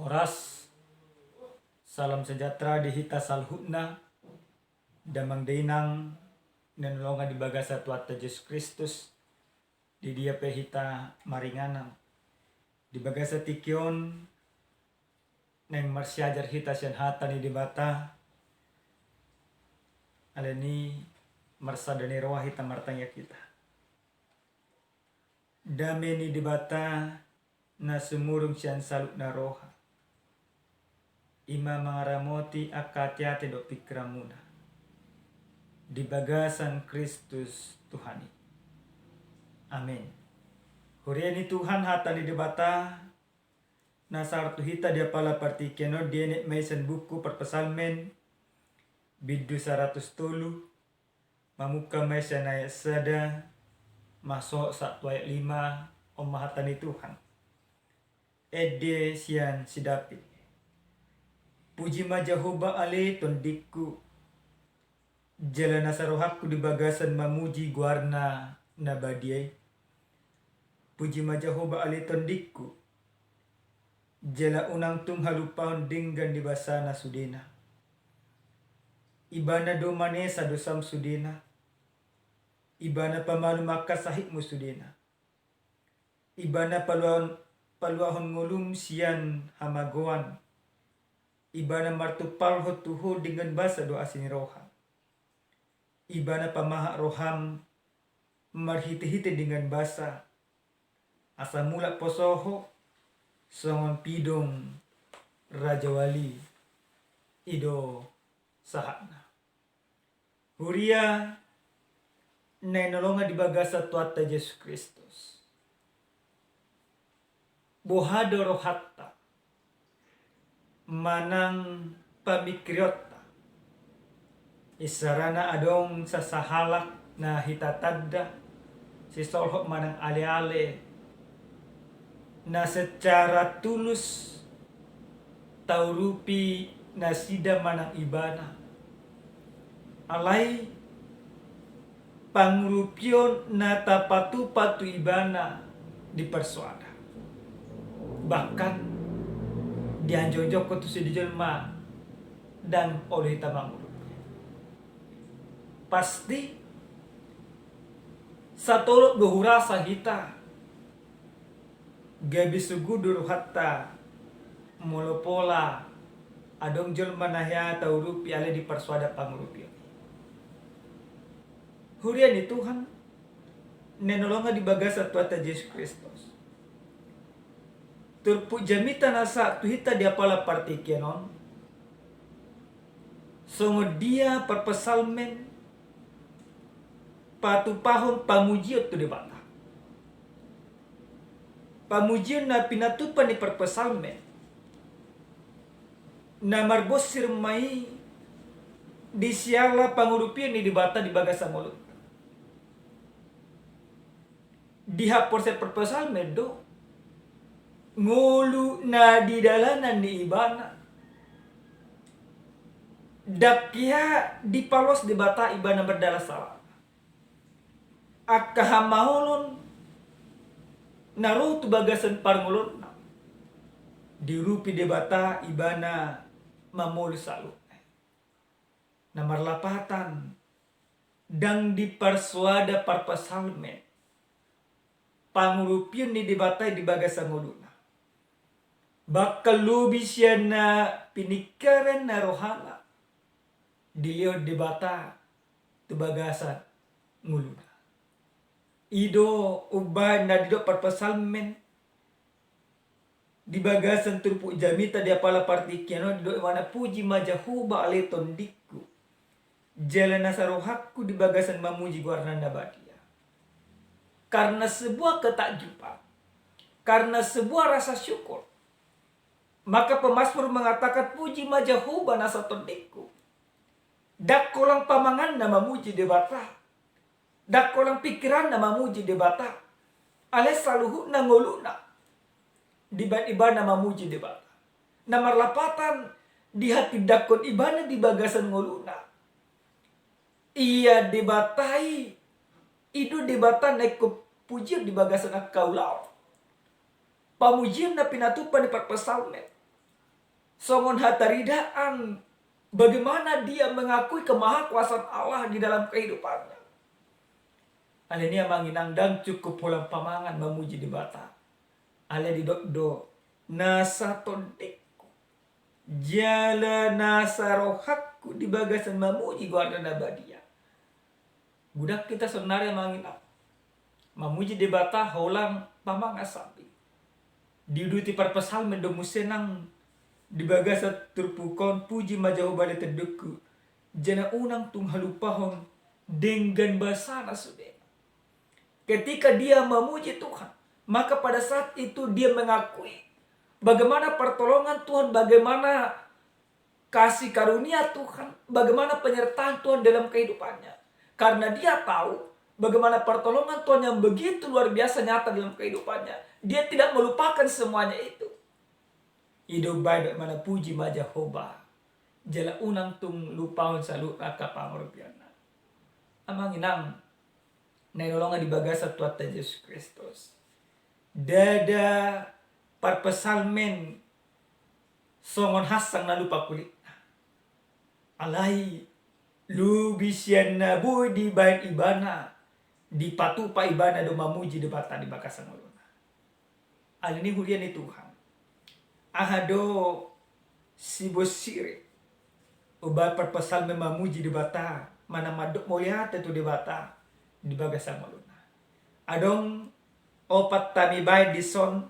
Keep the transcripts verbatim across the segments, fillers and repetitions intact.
Horas. Salam sejahtera di hita saluhutna, damang dainang na hinaholongan di bagasan Tuhanta Jesus Kristus, di dia pe hita maringanan. Di bagasan tingki on naeng marsiajar hita sian hata ni Debata, alani i marsada ni roha hita, martangiang hita. Dame ni Debata na sumurung sian saluhutna roha, i ma mangaramoti angka ateate dohot pingkiranmuna di bagasan Kristus Tuhan i. Amen. Huria ni Tuhan, hata ni Debata na sahat tu hita di apala partingkian on dienet ma i sian buku Parpsalmen bindu saratus tolu, mamungka ma i sian ayat sada, masohot sahat tu ayat lima. On ma hata ni Tuhan. Ende sian si David. Puji ma Jahowa ale tondingku, jala nasa rohangku di bagasan mamuji goarna na badia i. Puji ma Jahowa ale tondingku, jala unang tung halupahon denggan ni basana sudena. Ibana do manesa dosam sudena. Ibana pamalum angka sahitmu sudena. Ibana paluahon, paluahon ngolum sian hamagoan. Ibana martumpalhon tu ho denggan basa dohot asi ni roha. Ibana pamahat roham marhitehite denggan basa, asa mulak poso ho songon pidong rajawali. I do sahatna. Huria na hinaholongan di bagasan Tuhanta Jesus Kristus. Boha do rohanta manang pamingkirionta? Isarana adong sasahalak na hita tanda, sisolhot manang aleale, na secara tulus taurupi nasida manang ibana. Alai pangurupion na tapatupa tu ibana diparsoada. Bahkan dianjongjonghon tusi di jolma ndang olo hita mangurupi. Pasti satolop do hurasa hita gabe sugu do rohanta molo pola adong jolma na hea taurupi alai diparsoada pangurupion. Huria ni Tuhan na hinaholongan di bagasan Tuhanta Jesus Kristus. Turpuk jamita na sahat tu hita di apala partingkian on, songon dia parpsalmen patupahon pamujion tu Debata. Pamujion na pinatupa ni parpsalmen na marbonsir ma i di siala pangurupion ni Debata di bagasan ngolunta. Dihaporseai parpsalmen do ngolu na di dalanan ni ibana. Ndang hea dipaloas Debata ibana mardalan sala. Angka hamaolon na ro tu bagasan parngoluonna diurupi Debata ibana mamolus saluhutna. Na marlapatan, ndang diparsoada parpsalmen pangurupion ni Debata i di bagasan ngoluna. Bahkan lobi sian na piningkiran na rohana dilehon Debata tu bagasan ngoluna. I do umbahen na didok parpsalmen di bagasan turpuk jamita di apala partingkian on, didok ibana, "Puji ma Jahowa ale tondingku, jala nasa rohangku di bagasan mamuji goarna na badia." Karena sebuah ketakjuban, karena sebuah rasa syukur, maka pemazmur mengatakan, "Puji ma Jahowa nasa tondingku." Ndang holan pamanganna mamuji Debata. Ndang holan pingkiranna mamuji Debata. Alai saluhutna ngoluna dibahen ibana mamuji Debata. Na marlapatan dihatindangkon ibana di bagasan ngoluna. Ia Debata i, i do Debata na ingkon pujion di bagasan angka ulaon. Pamujion na pinatupa ni parpsalmen. songon hataridaan bagaimana dia mengakui kemahakuasaan Allah di dalam kehidupannya. Alani i amang inang, ndang cukup holan pamangan mamuji Debata. Alai didok do, nasa tondingku jala nasa rohangku di bagasan mamuji goarna na badia. Godang hita saonari amang inang mamuji Debata holan pamangan sambing. Diuduti parpsalmen do muse nang di bagasan turpuk on, puji ma Jahowa ale tondingku, jala unang tung halupahon denggan basana sudena. Ketika dia memuji Tuhan, maka pada saat itu dia mengakui bagaimana pertolongan Tuhan, bagaimana kasih karunia Tuhan, bagaimana penyertaan Tuhan dalam kehidupannya. Karena dia tahu bagaimana pertolongan Tuhan yang begitu luar biasa nyata dalam kehidupannya. Dia tidak melupakan semuanya itu. I do umbahen didok, mana puji ma Jahowa, jala unang tung lupahon saluhut angka pangurupionna. Amang inang na hinaholongan di bagasan Tuhanta Jesus Kristus, ndada parpsalmen songon hansang na lupa kulitna. Alai lobi sian na boi dibahen ibana, dipatupa ibana do mamuji Debata di bagasan ngoluna. Alani i huria ni Tuhan, aha do sibonsiri umbahen parpsalmen mamuji Debata, manang mandok mauliate tu Debata di bagasan ngoluna? Adong opat hami bahen dison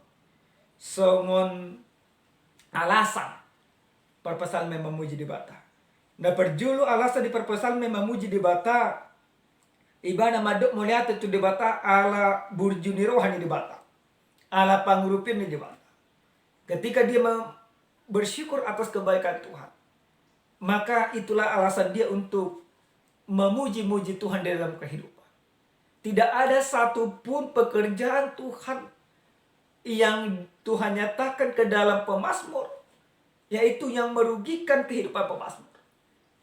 songon alasan parpsalmen mamuji Debata. Na parjolo alasan ni parpsalmen mamuji Debata, ibana mandok mauliate tu Debata ala burju ni roha ni Debata, ala pangurupion ni Debata. Ketika dia me-, bersyukur atas kebaikan Tuhan, maka itulah alasan dia untuk memuji-muji Tuhan di dalam kehidupan. Tidak ada satu pun pekerjaan Tuhan yang Tuhan nyatakan ke dalam pemazmur, yaitu yang merugikan kehidupan pemazmur.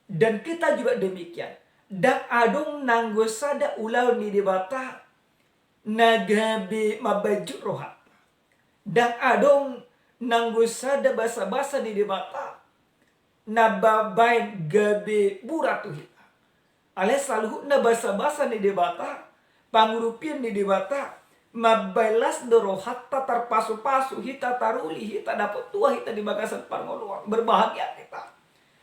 Dan kita juga demikian. Ndang adong nanggo sada ulaon ni Debata na gabe mambaenjut rohanta. Ndang adong nanggo sada basabasa ni Debata na mambaen gabe mura tu hita. Alai saluhutna basabasa ni Debata, pangurupion ni Debata, mambaen las do rohanta, tarpasupasu hita, taruli hita, dapot tua hita di bagasan parngoluon, berbahagia kita.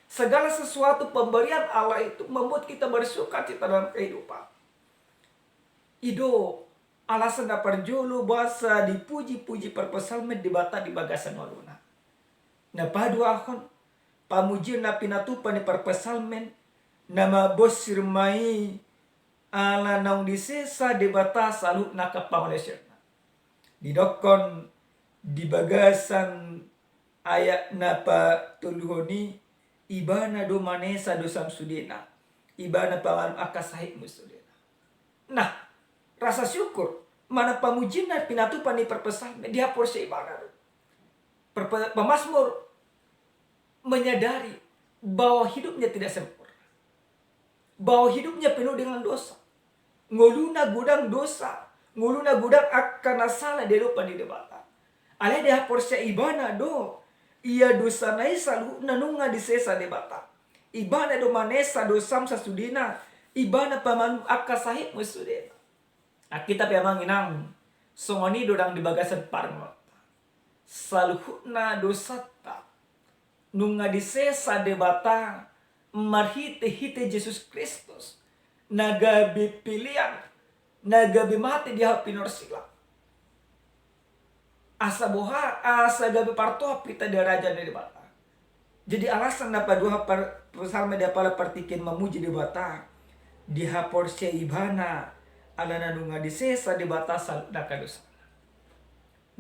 Segala sesuatu pemberian Allah itu membuat kita bersukacita dalam kehidupan. I do alasan na parjolo boasa dipuji-puji parpsalmen Debata di bagasan ngoluna. Na paduahon, pamujion na pinatupa ni parpsalmen na mambonsir ma i ala naung disesa Debata saluhut na angka pangalaosionna. Didokkon di bagasan ayat na patoluhon i, ibana do manesa dosam sudena, ibana pamalum angka sahitmu sudena. Nah, rasa syukur manang pamujion na pinatupa ni parpsalmen dihaporseai ibana do. Perpe-, pemazmur menyadari bahwa hidupnya tidak sempurna, bahwa hidupnya penuh dengan dosa. Ngoluna godang dosa, ngoluna godang angka na sala di adopan ni Debata. Alai dihaporseai ibana do, ia dosana i saluhutna nunga disesa Debata. Ibana do manesa dosam sasudena, ibana pamalum angka sahitmu sudena. Alkitab i amang inang, songon i do nang di bagasan parngoluonta. Saluhutna dosanta nunga disesa Debata marhite-hite Jesus Kristus, na gabe pelean, na gabe mate di ahu pinorsilang. Asa boha, asa gabe partohap hita di harajaon ni Debata. Jadi alasan na paduahon par-, psalmen di apala partingkian mamuji Debata, dihaporseai ibana, alana nunga disesa Debata saluhutna angka dosana.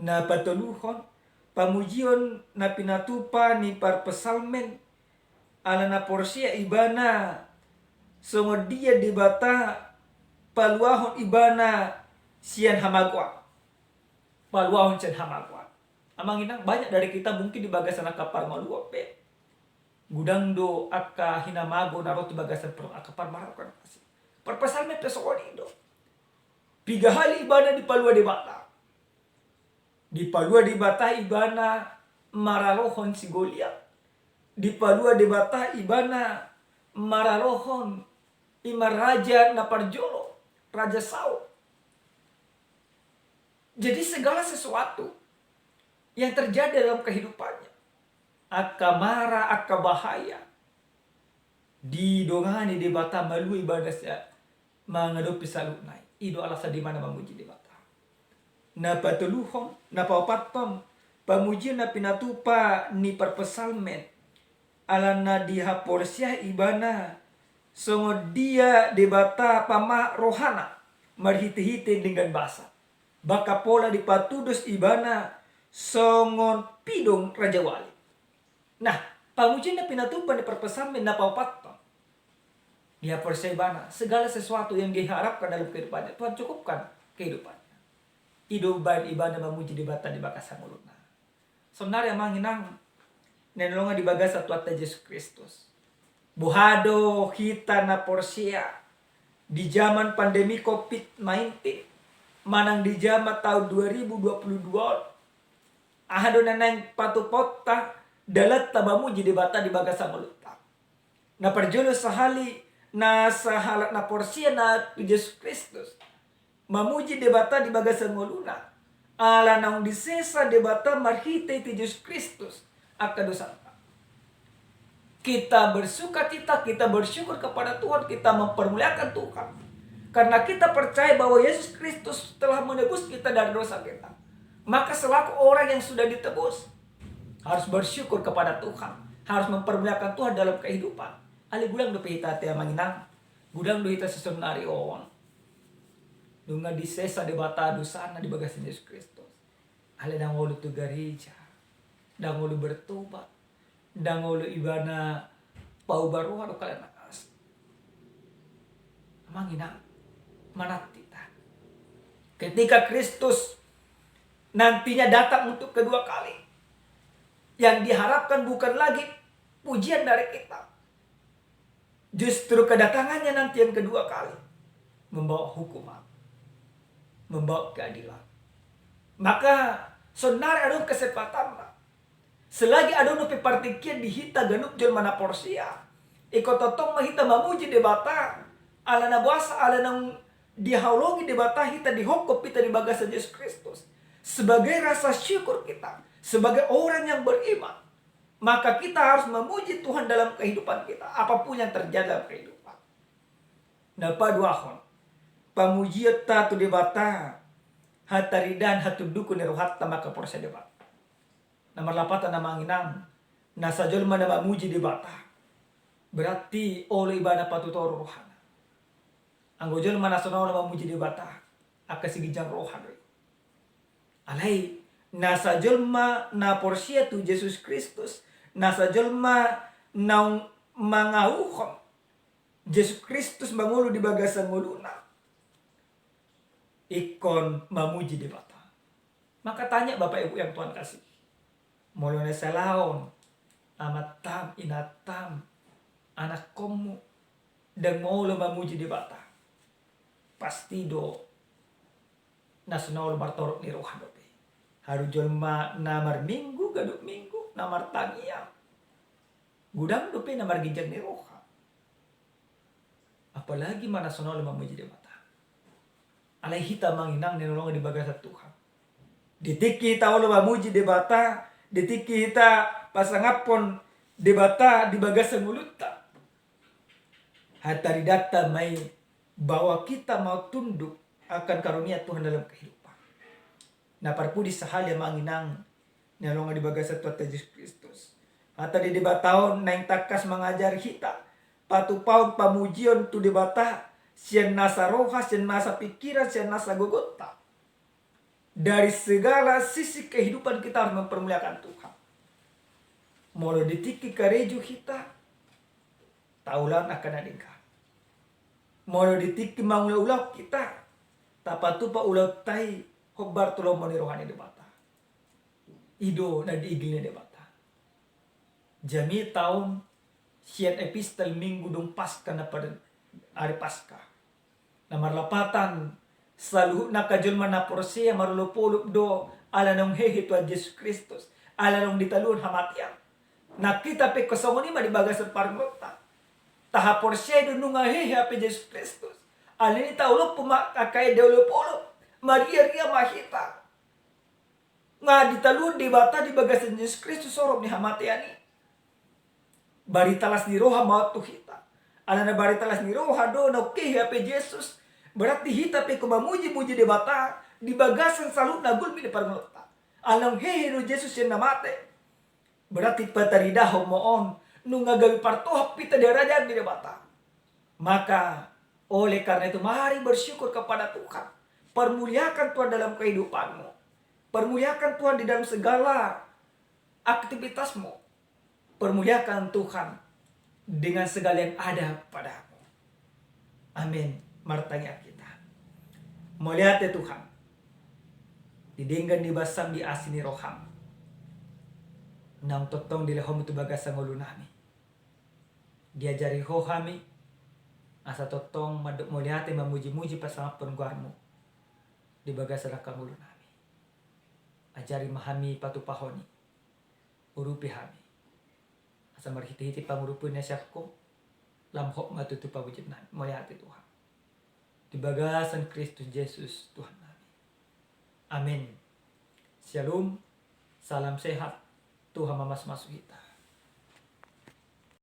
Na patoluhon, pamujion na pinatupa ni parpsalmen, alana porsea ibana songon dia Debata paluahon ibana sian hamagoan. Paluahon sian hamagoan. Amang inang, banyak dari kita mungkin di bagasan angka parngoluon pe godang do angka hinamago na ro tu bagasan par-, angka parmaraukan asi. Parpsalmen pe songon i do. Piga hali ibana dipalua Debata. Dipalua Debata ibana maralohon si Goliat. dipalua Debata ibana maralohon ima raja na parjolo, Raja Saul. Jadi segala sesuatu yang terjadi dalam kehidupannya, angka mara, angka bahaya, didongani Debata malua ibana sian mangadopi saluhutna i. I do alasan dimana mamuji Debata. Na patoluhon, na paopathon, pamujion na pinatupa ni parpsalmen, alana dihaporseai ibana songon dia Debata pamaha rohana marhitehite denggan basa, bahkan pola dipatudos ibana songon pidong rajawali. Nah, pamujion na pinatupa ni parpsalmen na paopathon, dihaporseai ibana segala sesuatu yang diharapkan dalam kehidupannya, Tuhan cukupkan kehidupannya. I do umbahen ibana mamuji Debata di bagasan ngoluna. Saonari amang inang na hinaholongan di bagasan Tuhanta Jesus Kristus, boha do hita na porsea di jaman pandemi covid nineteen manang di jaman taon dua ribu dua puluh dua on? Aha do na naeng patupaonta dalanta mamuji Debata di bagasan ngolunta? Na parjolo sahali, na sahalak na porsea na tu Jesus Kristus mamuji Debata di bagasan ngoluna, ala naung disesa Debata marhitehite Jesus Kristus angka dosanta. Kita bersukacita, kita bersyukur kepada Tuhan, kita mempermuliakan Tuhan. Karena kita percaya bahwa Yesus Kristus telah menebus kita dari dosa kita. Maka selaku orang yang sudah ditebus, harus bersyukur kepada Tuhan, harus mempermuliakan Tuhan dalam kehidupan. Alai godang dope hita ate amang inang, godang do hita saonari on. Nunga disesa Debata dosana di bagasan Jesus Kristus. Alai ndang olo tu gareja, ndang olo bertobat, ndang olo ibana pauba roha dohot halak na asing. Amang inang, manat hita. Ketika Kristus nantinya datang untuk kedua kali, yang diharapkan bukan lagi pujian dari kita. Justru kedatangannya nanti yang kedua kali membawa hukuman, membawa keadilan. Maka saonari adong kesempatanna. Selagi adong dope partingkian di hita ganup jolma na porsea, ingkon tongtong ma hita mamuji Debata, ala na boasa, ala naung dihaholongi Debata hita, dihophop hita di bagasan Jesus Kristus sebagai rasa syukur kita, sebagai orang yang beriman. Maka kita harus memuji Tuhan dalam kehidupan kita, apapun yang terjadi dalam kehidupan. Na paduahon, pamujionta tu Debata, hataridaan, hatundukon ni rohanta mangkaporseai Debata. Na marlapatan amang inang, na sajolma na mamuji Debata, berarti olo ibana patutoru rohana. Anggo jolma na so na olo mamuji Debata, angka siginjang roha do i. Alai na sajolma na porsea tu Jesus Kristus, na sajolma naung mangauhon Jesus Kristus mangolu di bagasan ngoluna, ingkon mamuji Debata. Maka tanya Bapak Ibu yang Tuhan kasihi, molo na salaon amantam, inantam, anakkonmu ndang olo mamuji Debata, pasti do na so na olo martorop ni roha dope. Haru jolma na marminggu, ganup minggu, na martangiang, godang dope na marginjang ni roha. Apalagi ma na so na olo mamuji Debata. Alai hita amang inang na hinaholongan di bagasan Tuhan, di tingki hita olo mamuji Debata, di tingki hita pasangaphon Debata di bagasan ngolunta, hataridaanta ma i bahwa kita mau tunduk akan karunia Tuhan dalam kehidupan. Na parpudi sahali amang inang na hinaholongan di bagasan Tuhanta Jesus Kristus, hata ni Debata on naeng tangkas mangajari hita patupahon pamujion tu Debata sian nasa roha, sian nasa pikiran, sian nasa gogonta. Dari segala sisi kehidupan kita harus mempermuliakan Tuhan. Molo di tingki karejo hita, taulahon angka na denggan. Molo di tingki mangulahulahon hita, tapatupa ulaonta i hombar tu lomo ni roha ni Debata. I do na diigil ni Debata. Jamita on sian epistel Minggu dung Paska na pada ari Paska. Na marlapatan, saluhutna angka jolma na porsea marolopolop do ala naung hehe Tuhan Jesus Kristus, ala naung ditaluhon hamatean. Nang hita pe songon i ma di bagasan parngoluonta. Tahaporseai do nunga hehe hape Jesus Kristus. Alani i taolop ma angka ende olopolop. Mariaria ma hita. Nga ditaluhon Debata di bagasan Jesus Kristus sorop ni hamatean i. Barita las ni roha ma on tu hita. Alana barita las ni roha do naung hehe hape Jesus. Berarti hita pe ingkon mamujimuji Debata di bagasan saluhut na gulmit ni parngoluonta. Alana naung hehe do Jesus sian na mate. Berarti pataridahon ma on nunga gabe partohap hita di harajaon ni Debata. Maka oleh karena itu mari bersyukur kepada Tuhan. Permuliakan Tuhan dalam kehidupanmu. Permuliakan Tuhan di dalam segala aktivitasmu. Permuliakan Tuhan dengan segala yang ada padamu. Amin. Martangiang hita. Mauliate Tuhan. Di denggan ni basam, di asi ni roham, naung tongtong dilehonmu tu bagasan ngolunami. Diajari ho hami asa tongtong mandok mauliate, mamujimuji, pasangaphon goarmu di bagasan angka ngolunami. Ajari ma hami patupahon i. Urupi hami asa marhitehite pangurupion na sian ho lam hot ma tutu pamujionami. Mauliate Tuhan. Di bagasan Kristus Jesus Tuhannami. Amin. Syalom. Salam sehat. Tuhan mamasumasu hita.